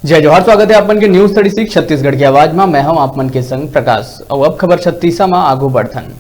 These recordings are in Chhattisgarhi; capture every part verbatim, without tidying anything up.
जय जोहार, स्वागत है आप मन के News Thirty Six छत्तीसगढ़ की आवाज में। मैं हूं आप मन के संग प्रकाश। और अब खबर छत्तीसा में आगू बढ़थन।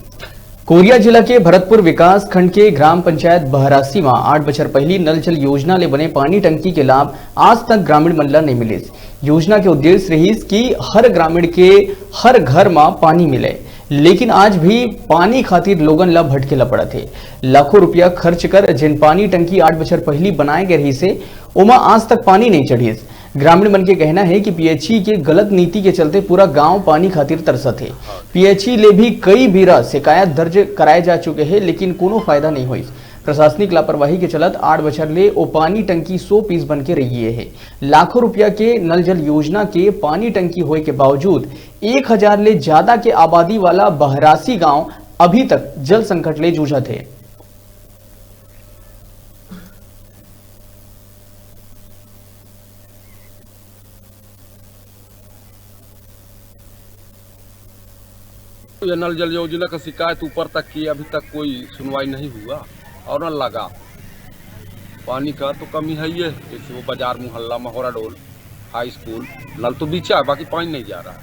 कोरिया जिला के भरतपुर विकास खंड के ग्राम पंचायत बहरासी में आठ बछर पहली नल जल योजना ले बने पानी टंकी के लाभ आज तक ग्रामीण मन ला नहीं मिलिस। योजना के उद्देश्य रहिस कि हर ग्रामीण के हर घर में पानी मिले, लेकिन आज भी पानी खातिर लोगन ला भटके ला पड़त हे। लाखों रुपया खर्च कर जिन पानी टंकी आठ बछर पहली बनाए गए रहिस हे, ओमा आज तक पानी नहीं चढ़िस। ग्रामीण मन के कहना है कि पीएचई के गलत नीति के चलते पूरा गांव पानी खातिर तरसत हे। पीएचई ले भी कई बीरा शिकायत दर्ज कराए जा चुके हे, लेकिन कोनो फायदा नहीं होइस। प्रशासनिक लापरवाही के चलत आठ बछर ले ओ पानी टंकी सौ पीस बन के रहिए हे। लाखों रुपया के नल जल योजना के पानी टंकी होए के बावजूद एक हजार ले ज्यादा के आबादी वाला बहरासी गांव अभी तक जल संकट ले जूझत हे। ये नल जल योजना का शिकायत ऊपर तक की, अभी तक कोई सुनवाई नहीं हुआ और न लगा। पानी का तो कमी है, ये जैसे वो बाजार मोहल्ला, महोरा डोल, हाई स्कूल, नल तो बिछा है, बाकी पानी नहीं जा रहा है।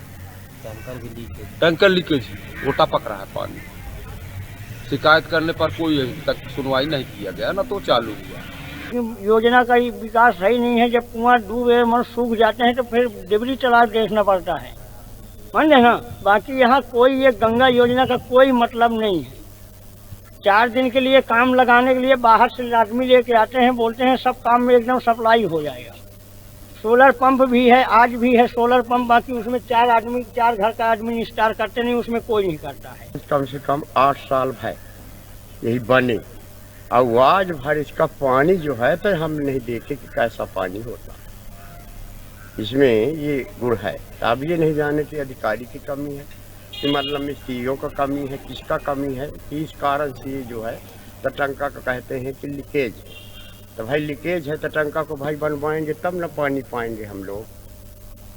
टैंकर भी लीक है। टैंकर लीकेज, वो टपक रहा है पानी। शिकायत करने पर कोई अभी तक सुनवाई नहीं किया गया, ना तो चालू हुआ। योजना का ये विकास है ही नहीं है। जब कुआं डूबे, मन सूख जाते हैं, तो फिर डेबरी तालाब देखना पड़ता है, समझे ना। बाकी यहाँ कोई ये गंगा योजना का कोई मतलब नहीं है। चार दिन के लिए काम लगाने के लिए बाहर से आदमी लेके आते हैं, बोलते हैं सब काम में एकदम सप्लाई हो जाएगा। सोलर पंप भी है, आज भी है सोलर पंप, बाकी उसमें चार आदमी, चार घर का आदमी निस्तार करते नहीं, उसमें कोई नहीं करता है। कम से कम आठ साल भए यही बने, और आज भर इसका पानी जो है तो हम नहीं देखे कि कैसा पानी होता। इसमें ये गुण है। अब ये नहीं जाने कि अधिकारी की कमी है, कि मतलब मिस्त्रियों का कमी है, किसका कमी है, कि इस कारण से ये जो है तो टंका का कहते हैं कि लीकेज है। तो भाई लीकेज है तो टंका को भाई बनवाएंगे तब ना पानी पाएंगे हम लोग।